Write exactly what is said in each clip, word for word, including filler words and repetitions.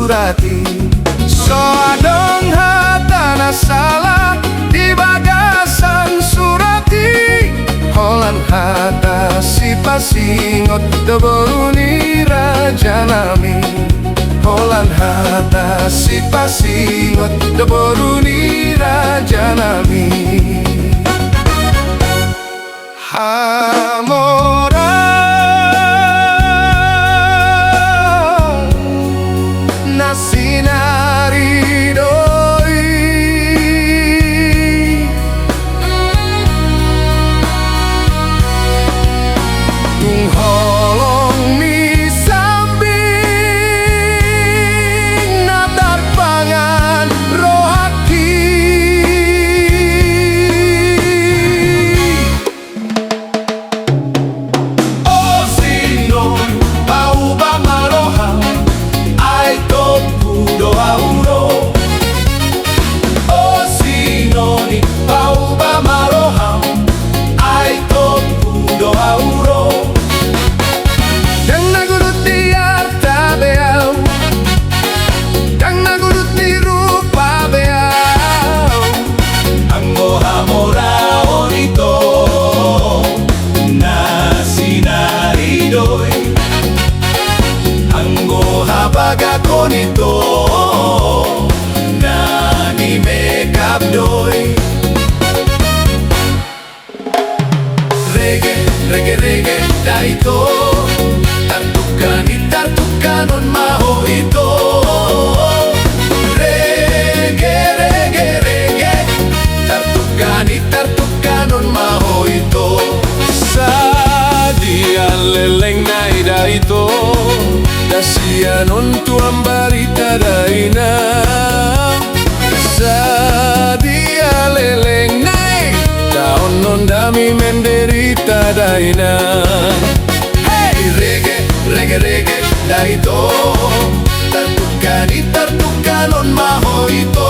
surat i. So adong hata na sala di bagasan surat i. Holan hata sipasingot do boru ni raja nami. Holan hata sipasingot do boru ni raja nami. Hamoraon na sinari do i. Tung holong ni sambing na tarpangan rohangki. O sinoni, pauba ma roham, ai tompu do ahu ro. O sinoni, pauba ma roham, ai tompu do ahu ro. Ndang na godang di arta be ahu, ndang na godang di rupa be ahu. Anggo hamoraon ito na sinari do i. Anggo habagakon ito na ni make up do i. Rege, rege, rege, da ito. Tartukani, tartukanon ma ho ito. Rege, rege, rege. Tartukani, tartukanon ma ho ito. Sadia leleng nai da ito. Da sian on tu ambarita dainang. Sadia leleng nai, da onon dami menderita dainang. Hei! Rege, rege, rege, da ito. Tartukani, tartukanon ma ho ito.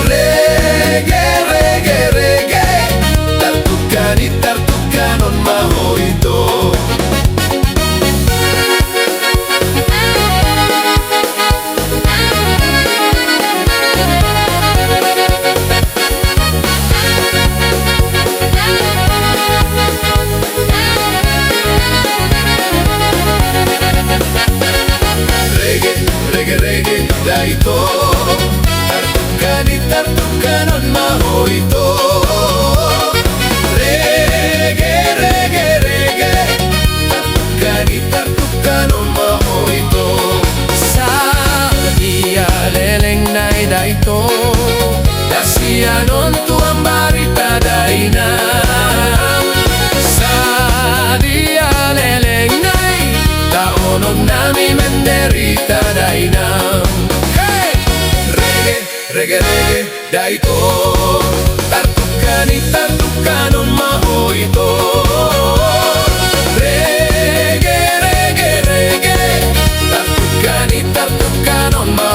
Rege, rege, rege. Tartukani, tartukanon ma ho ito. Rege, rege, rege, da ito. Tartukani, tartukanon ma ho ito. Rege, rege, rege. Tartukani, tartukanon ma ho ito. Sadia leleng nai da ito. Da sian on tu ambarita dainang. Sadia leleng nai, da onon dami menderita dainang. Hei! Rege, rege, rege, da ito. Tartukani, tartukanon ma ho ito. Rege, rege, rege. Tartukani, tartukanon ma